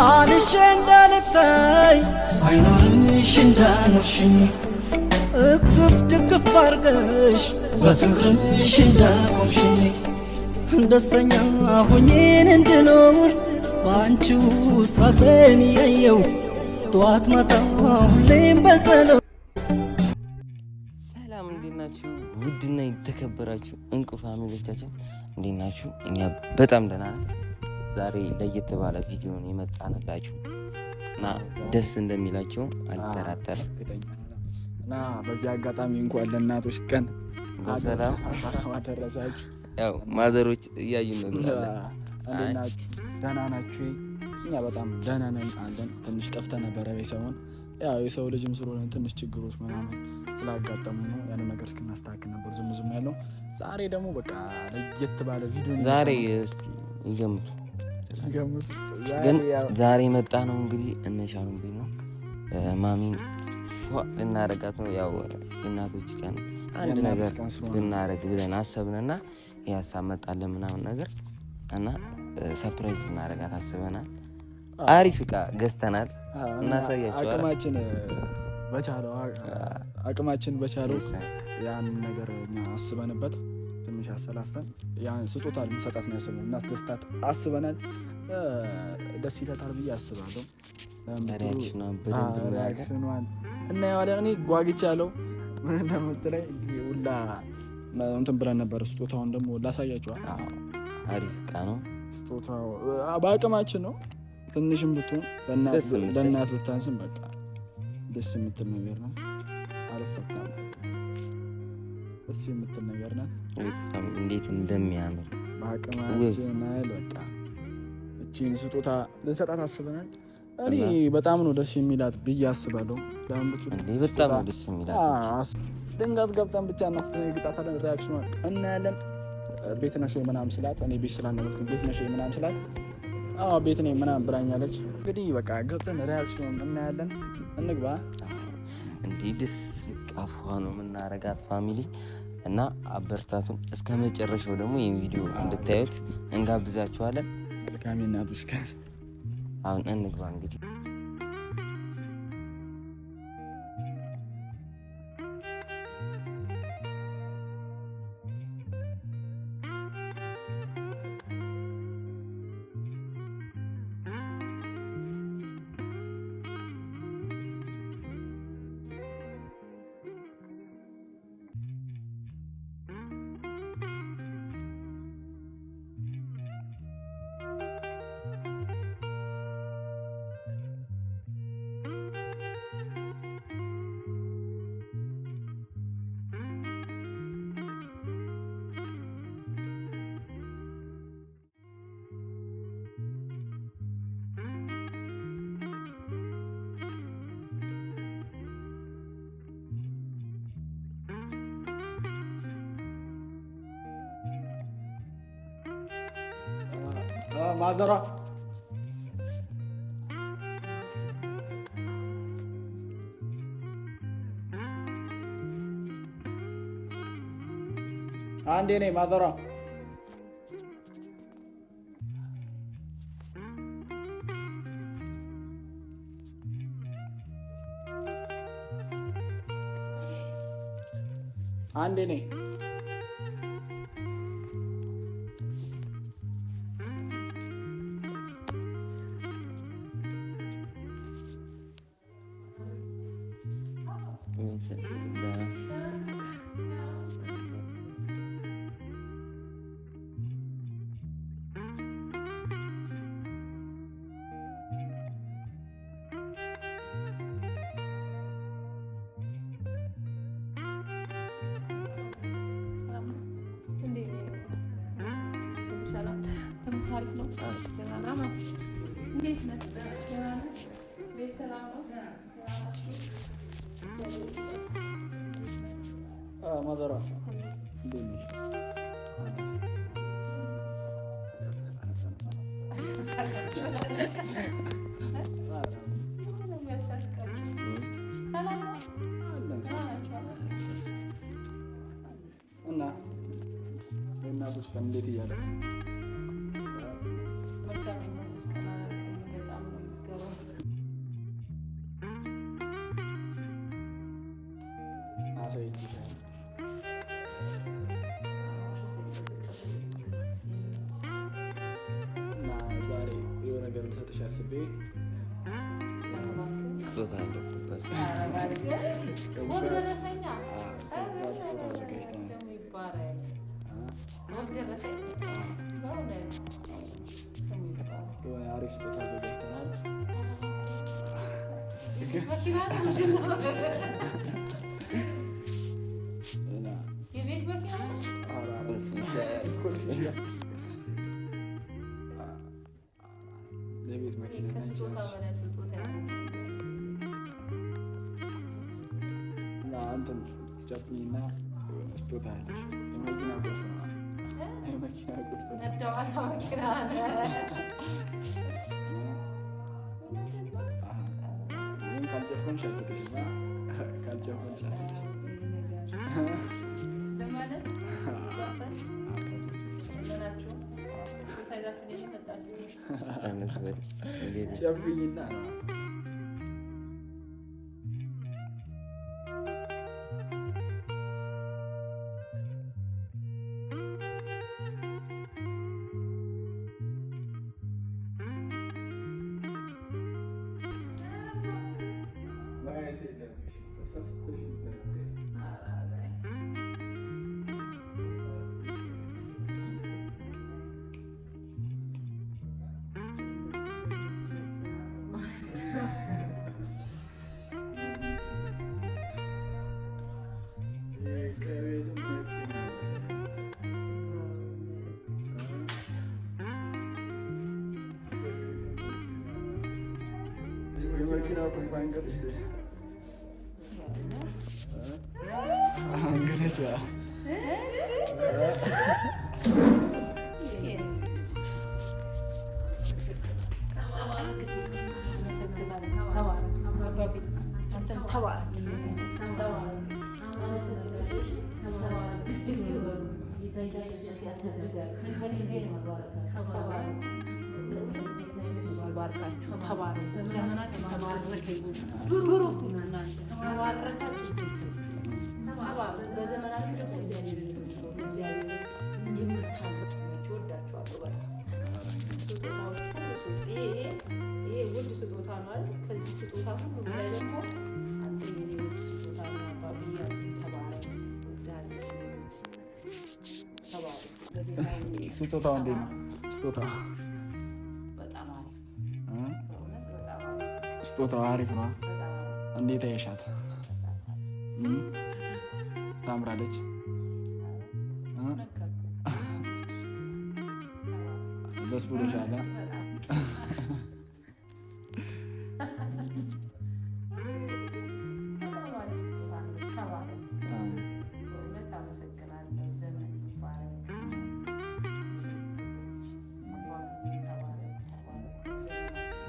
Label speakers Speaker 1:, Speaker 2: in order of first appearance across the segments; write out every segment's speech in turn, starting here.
Speaker 1: አንሼ እንዳልታይ ሳይኖርሽ እንዳኖርሽኝ እቅፍ ድግፍ አርገሽ በፍቅርሽ እንዳቆምሽኝ ደስተኛ ሁኜን እንድኖር በአንቺ ውስጥ ራሴን እያየው ጠዋት ማታ ሁሌም በጸሎት።
Speaker 2: ሰላም፣ እንዴት ናችሁ? ውድና የተከበራችሁ እንቁ family ዎቻችን እንዴት ናችሁ? እኛ በጣም ደህና ነን። ዛሬ ለየት ባለ ቪዲዮ ነው የመጣንላችሁ እና ደስ እንደሚላችሁ አልጠራጠርም።
Speaker 3: እና በዚህ አጋጣሚ እንኳን ለእናቶች ቀን
Speaker 2: በሰላም
Speaker 3: አደረሳችሁ።
Speaker 2: ያው ማዘሮች እያዩ ነው።
Speaker 3: እንዴት ናችሁ? ደህና ናችሁ? እኛ በጣም ደህና ነን አለን። ትንሽ ጠፍተን ነበረ ቤተሰቡን። ያው የሰው ልጅም ስለሆነ ትንሽ ችግሮች ምናምን ስላጋጠሙ ነው ያንን ነገር እስክናስተካክል ነበር ዝም ዝም ያለው። ዛሬ ደግሞ በቃ ለየት ባለ ቪዲዮ
Speaker 2: ዛሬ እስኪ ይገምቱ ግን ዛሬ የመጣ ነው እንግዲህ እነ ሻሎም ቤት ነው። ማሚን ፏ ልናረጋት ነው። ያው የእናቶች ቀን አንድ ነገር ብናረግ ብለን አሰብንና ይህ ሀሳብ መጣልን ምናምን ነገር እና surprise ልናረጋት አስበናል። አሪፍ እቃ ገዝተናል፣ እናሳያቸዋለን።
Speaker 3: አቅማችን በቻለው ያን ነገር እኛ አስበንበት ትንሽ አሰላስተን ያን ስጦታ ልንሰጣት ነው ያሰብነው። እናስደስታት አስበናል። ደስ ይለታል ብዬ አስባለሁ። Reaction ኗን እናየዋለን። እኔ ጓግቻለሁ ምን እንደምትለኝ ሁላ እንትን ብለን ነበር። ስጦታውን ደግሞ ላሳያችኋል።
Speaker 2: አሪፍ እቃ ነው
Speaker 3: ስጦታው። በአቅማችን ነው። ትንሽም ብትሆን ለእናት ብታንስም በቃ ደስ የምትል ነገር ናት። አልፈታም። ደስ የምትል ነገር ናት።
Speaker 2: እንዴት እንደሚያምር
Speaker 3: በአቅማችን ናይል በቃ እቺን ስጦታ ልንሰጣት አስበናል። እኔ በጣም ነው ደስ የሚላት ብዬ አስባለሁ።
Speaker 2: በጣም ነው ደስ የሚላት።
Speaker 3: ድንገት ገብተን ብቻ እናስደነግጣታለን። Reaction ኗን እናያለን። ቤት ነሽ ወይ ምናምን ስላት፣ እኔ ቤት ስላልነበርኩኝ ቤት ነሽ ወይ ምናምን ስላት አዎ ቤት ነኝ ምናምን ብላኛለች። እንግዲህ በቃ ገብተን reaction ኗን እናያለን። እንግባ።
Speaker 2: እንዲህ ደስ በቃ ፏ ነው የምናረጋት family እና አበርታቱን። እስከ መጨረሻው ደግሞ ይህን ቪዲዮ እንድታዩት እንጋብዛችኋለን።
Speaker 3: መልካም የእናቶች ቀን።
Speaker 2: አሁን እንግባ እንግዲህ።
Speaker 3: ማዘሯ አንዴ ነኝ። ማዘሯ አንዴ ነኝ። ማዘሯ እንዴት ነሽ? እና የእናቶች ቀን እንዴት እያለ
Speaker 4: በጣም ነው
Speaker 3: ነገር ልሰጥሽ አስቤ
Speaker 2: ስጦታ አለኩበት።
Speaker 4: ወግ ደረሰኛ
Speaker 3: ስጦታ አዘጋጅተናል።
Speaker 4: ስሙ ይባረክ። ወግ ደረሰኝ በእውነት ስሙ ይባረክ።
Speaker 3: የሆነ አሪፍ ስጦታ አዘጋጅተናል።
Speaker 4: መኪና ነው ምንድን ነው?
Speaker 3: እና
Speaker 4: የቤት መኪና ነው?
Speaker 3: ቁልፍ የቤት መኪና
Speaker 4: ከስጦታ በላይ ስጦታ ያለው
Speaker 3: እና እንትን ትጨፍኝና የሆነ ስጦታ አለሽ። የመኪና ቁልፍ ነው። የመኪና ቁልፍ ነው።
Speaker 4: ነዳዋታ መኪና ነው።
Speaker 3: ግን ካልጨፈንሽ አልሰጥሽም። ካልጨፈንሽ አልሰጥሽም።
Speaker 4: ለማለት ዘፈን ዘናችሁ ስጦታ ይዛችሁ ነው የመጣችሁ?
Speaker 2: አነስ በል እንዴት
Speaker 3: ጨፍኝና ማየት የለብሽም። ተሳስተሽ እንዳታይ። ከቤትም መኪና የመኪና ቁልፍ አንገትሽ አንገትሽ
Speaker 4: ባርካችሁ ተባረኩ። ዘመናችሁ ተባረከ ይሁን። ብሩክ ሁኑ እናንተ ተባረካችሁ ተባረኩ። በዘመናችሁ ደግሞ እግዚአብሔር እግዚአብሔር የምታከብሩ ወዳችኋለሁ። በጣም ስጦታዎች ሁሉ ይሄ ውድ ስጦታ ነው አይደል? ከዚህ ስጦታ ሁሉ በላይ ደግሞ አንተ የኔ ውድ ስጦታ ነው አባብዬ፣ ተባረክ። እወድሃለሁ። ተባረክ።
Speaker 3: ስጦታው እንዴት ነው? ስጦታው
Speaker 4: በጣም አሪፍ በእውነት በጣም አሪፍ
Speaker 3: ስጦታው አሪፍ ነው።
Speaker 4: በጣም አሪፍ።
Speaker 3: እንዴት አየሻት? ታምራለች። ደስ ብሎሻል?
Speaker 4: በጣም አሪፍ ስጦታ ነው። ተባረክ። በእውነት አመሰግናለሁ። ዘመን ይባረክ። ተባረክ፣ ተባረክ። ዘመናችሁ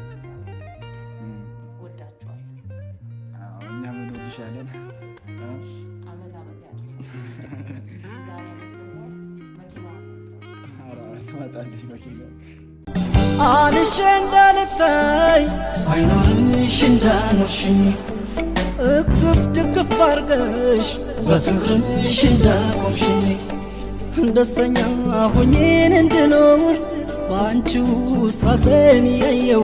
Speaker 4: ወዳችኋለሁ።
Speaker 3: እኛም እንወድሻለን።
Speaker 4: አመት አመት ያድርሰን። ዛሬ አመት ደግሞ መኪና
Speaker 3: ኧረ ትመጣለች መኪና።
Speaker 1: አንሼ እንዳልታይ ሳይኖርሽ እንዳኖርሽኝ እቅፍ ድግፍ አርገሽ በፍቅርሽ እንዳቆምሽኝ ደስተኛ ሆኜን እንድኖር በአንቺ ውስጥ ራሴን እያየው